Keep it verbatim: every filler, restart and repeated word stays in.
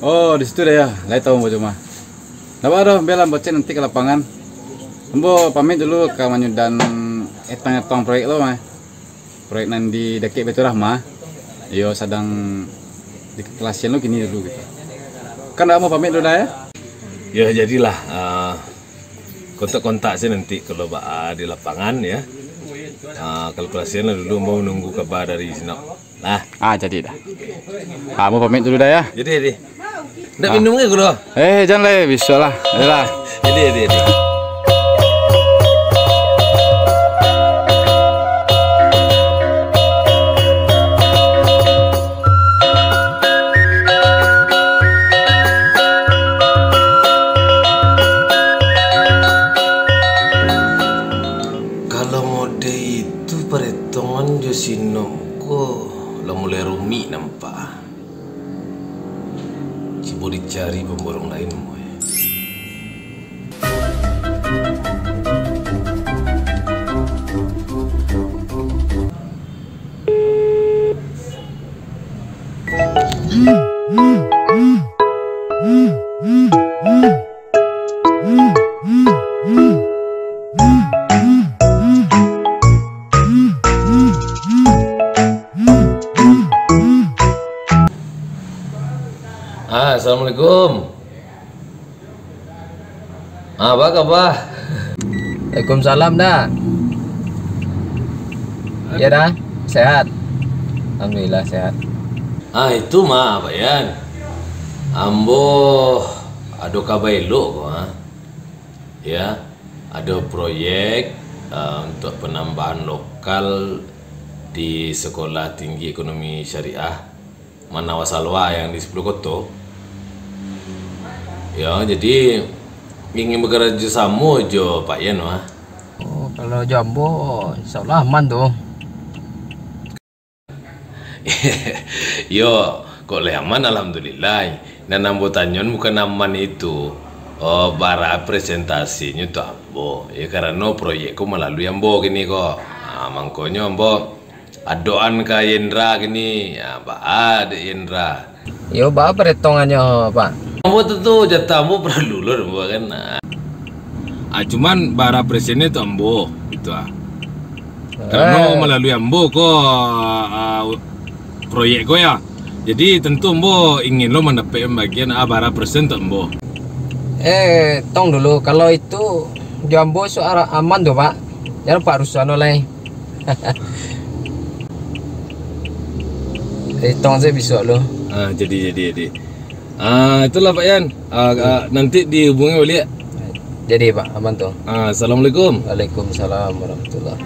Oh, di situ dah ya. Lai tahu ambo cuma. Ndak apa doh, bialah ambo cek nanti ka lapangan. Ambo pamit dulu ka manyudan etang-etang proyek tu mah. Proyek nan di dakek Baiturrahmah. Iyo sadang dikalkulasian lo kini dulu gitu. Kan ambo pamit dulu dah ya. Ya jadilah, ah, kontak-kontak sajo nanti kalau baa di lapangan ya. Ah, kalkulasian lah dulu, ambo manunggu kaba dari Sinop. Nah. Ah, jadi dah. Ah, ambo pamit dulu dah ya. Jadi, jadi. Ndak minum ke gula? Eh, jan lai, bisuak lah. Yalah. Jadi, jadi, jadi. Kalau mode itu, paretongan jo Sinop ko lah mulai rumik nampak. Cubo dicari pamborong lain, boy. Ah, assalamualaikum. Ah, apa kabar? Waalaikumsalam, Da. Ya, Da. Sehat. Alhamdulillah, sehat. Ah, itu mah, Pak Yan. Ambo ado kaba elok ko, ah. Ya, ado proyek, ah, untuk penambahan lokal di Sekolah Tinggi Ekonomi Syariah Manawa Salwa yang di Sepuluh Koto. Ya, jadi ingin bekerja samo jo Pak Yan, wah. Oh, kalau jo ambo, insya Allah aman tu. Yo, kok lai aman, alhamdulillah. Nan ambo tanyo bukan aman itu, oh, bara presentasinyo tu ambo. Ya, karano proyek ko malalui ambo kini ko. Ah, mangkonyo ambo adokan ka Yendra kini. Ya, baa dek Yendra. Yo, baa paretongannyo, Pak? Ambo tu, tu, jatah ambo paralu lo, ambo kan. Ah, cuman bara presennya tu ambo, gitu ah. Karano Eh. malalui ambo ko, ah, proyek ko ya. Jadi tentu ambo ingin lo mandapek bagian, ah, bara presen tu ambo. Eh, tong dulu, kalau itu jo ambo suara aman tu, Pak. Jan Pak Rusano lai. Hitong sajo bisuak lo. Ah, jadi, jadi, jadi. Ah, itulah Pak Yan. Ah, ah, nanti dihubungi baliak. Jadi, Pak, aman tu. Ah, assalamualaikum. Waalaikumsalam warahmatullahi.